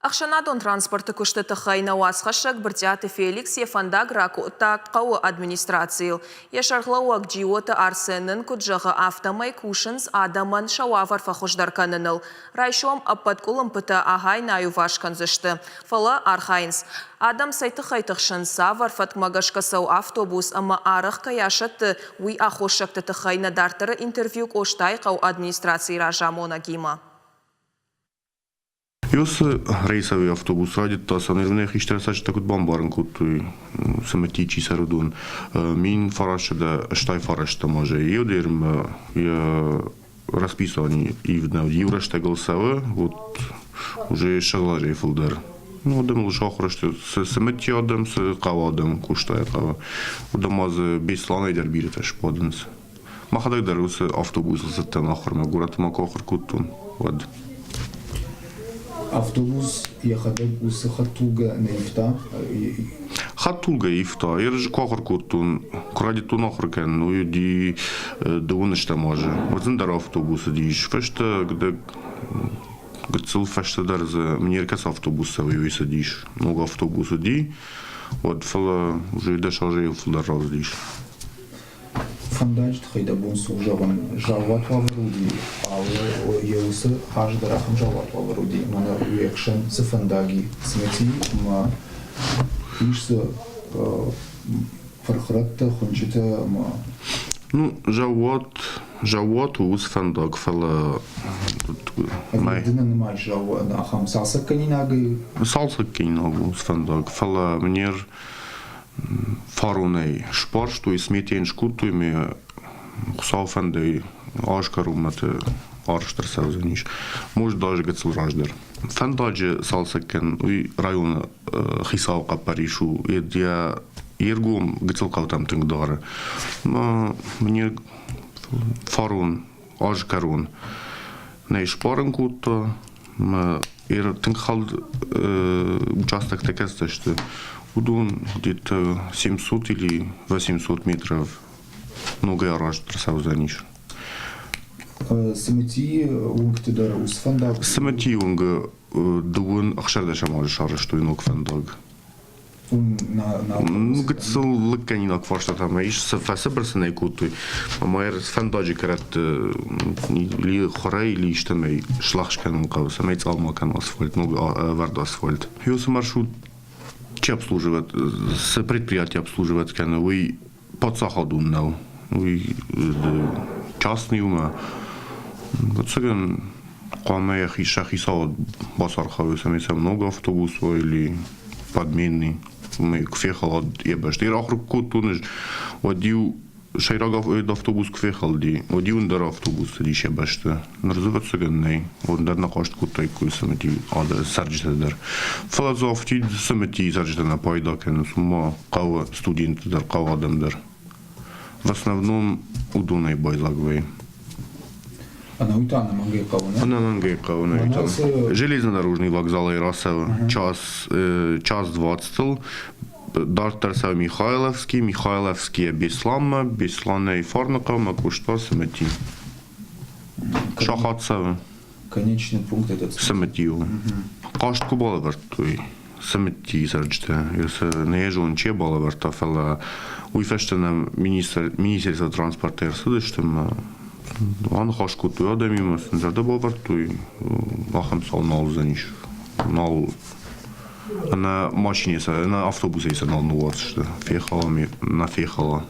Ӕхсӕнадон транспорты куысты тыххӕй нӕ уацхӕссӕг Брытъиаты Феликс йӕ фӕндаг ракодта хъӕуы администрацийыл. Йӕ сӕргълӕууӕг Джиоты Арсен нын куыд зӕгъы, афтӕмӕй кусынц адӕмӕн сӕ уавӕр фӕхуыздӕр кӕныныл. Райсом ӕппӕт къуылымпытӕ ахӕй нӕ аиуварс кӕндзысты, фӕлӕ архайынц. Адӕм цӕй тыххӕй тыхсынц, цавӕр фӕткмӕ гӕсгӕ цӕуы автобус ӕмӕ арӕх кӕй асӕтты, уый аххосӕгты тыххӕй нӕ дарддӕры интервью Къостайыхъӕуы администрацийы разамонӕгимӕ. Ёсы рейсовый автобус райдыдта Санирмӕ хистӕр цӕстытӕ куыд бамбарын кодтой, цымыти чи цӕры уыдон, 1900 стай фарӕстӕм азы еудермӕ йӕ расписание ивд нӕ уыд, иу рӕстӕгыл цӕуы, вот уже сӕгъ азӕй фылдӕр. Ну, адӕм ыл сахуыр сты, цы цымыти адӕм, цы хъӕуы адӕм, Къостайы хъӕуы. Уыдон ма дзы Беслӕнӕй дӕр бирӕтӕ сбадынц. Мӕхӕдӕг дӕр уыцы автобусыл цыдтӕн ахуырмӕ, горӕтмӕ куы ахуыр кодтон, уӕд. Автобус йӕхӕдӕг уыцы хӕдтулгӕ нӕ ивта? Хӕдтулгӕ ивта. Ерыс куы ахуыр кодтон, куы райдыдтон ахуыр кӕнын, уый уыди дыууыныстӕм азы. Уыдзын дӕр автобус уыдис. Фӕстӕ гыццыл фӕстӕдӕр дзы мне ӕркӕцы автобус цӕуы, уый цыдис. Ног автобус уыди, уӕд фӕлӕ уже 10 азӕй фылдӕр рацыдис. Фӕндаджы тыххӕй дӕ бон цы у зӕгъын? Заууат уавӕр уыди, алы йӕ уыцы аз дӕр ахӕм заууат уавӕр уыди, мӕнӕ уе хсӕн цы фӕндаг и, Цымыти ӕмӕ ис дзы пырхрӕттӕ, хуынчъытӕ ӕмӕ Ну, заууат, заууат у уыцы фӕндаг, фӕлӕ Ды нӕ нымайыс заууат ахӕм цалцӕггӕнинагӕй? Цалцӕггӕнинаг у уыцы фӕндаг, фӕлӕ мне фаронӕй сбарстой, сметӕйын скодтой ме Хуыцау фӕндӕй аз кӕронмӕты арӕзт ӕрцӕудзӕнис. Может, даже гыццыл раздӕр. Фӕндаджы цалцӕггӕн уый районы хицауы хъӕппӕрис у. Йӕ йе ргом гыццыл хъӕутӕм тынг дары. Мне фарон аз кӕрон нӕ сбарын кодта. Мӕ тынг хӕлд участоктӕ кӕцытӕ сты, уыдон где-то 700 или 800 метров ногӕй арӕзт ӕрцӕудзӕнис. Цымытийы уынгты дӕр уыцы фӕндаг? Цымытийы уынгы дыууын ӕхсӕрдӕсӕм азы сарӕзтой ног фӕндаг. Гыццыл лыггӕнинаг фарстатӕ ма ис, фӕцыбыр сын ӕй кодтой. Ӕмӕ фӕндаджы кӕрӕтты ли хурӕй, ли истӕмӕй слахс кӕнын хъӕуы, цӕмӕй цъӕл ма кӕна асфальт, ног ӕвӕрд асфальт. Уыцы маршрут чи обслуживает, цы предприятие обслуживать кӕны, уый паддзахадон нӕу. Уый частный у мӕ. Ӕвӕццӕгӕн, хъуамӕ йӕхи сӕ хицауад бацархайой, цӕмӕй сӕм ног автобус уа или подменный. Уымӕй куы фехӕлад йӕ бӕсты. Ахуыр кодтон ӕз, уӕд-иу сӕйраг автобус куы фехӕлди, уӕд-иу ӕндӕр автобус цыдис йӕ бӕсты. Ныр дзы, ӕвӕццӕгӕн, нӕй. Уӕд нӕ хъаст кодтаиккой Цымыти цӕрджытӕ дӕр. Фӕлӕ дзы афтид Цымыти цӕрджытӕ нӕ пайда кӕнынц, уымӕ хъӕуы студентты дӕр, хъӕуы адӕм дӕр. В основном уыдонӕй байдзаг вӕййы. Ӕнӕуый та ӕнӕмӕнгӕй хъӕуы, нӕ? Ӕнӕмӕнгӕй хъӕуы, нӕ та. Железнодорожный вокзалӕй рацӕуы час, час двадцатыл. Дарддӕр цӕуы Михайловский, Михайловскийӕ Бесланмӕ, Бесланӕй Фарныхъӕумӕ, Къоста, Цымыти. Сахат цӕуы. Конечный пункт этот. Цымыти у. Хъаст куы балӕвӕрдтой Цымыти цӕрджытӕ, нӕ зон чи балӕвӕрдта, фӕлӕ уый фӕстӕ нӕм министр, министерство транспорта ӕрцыдысты ӕмӕ аныхас кодтой адӕмимӕ, сын зӕрдӕ бавӕрдтой, ахӕм цау нал уыдзӕнис. Нал ӕнӕ машинӕ сӕ, ӕнӕ автобусӕй сӕ нал ныууадздзысты. Фехала, нӕ фехала.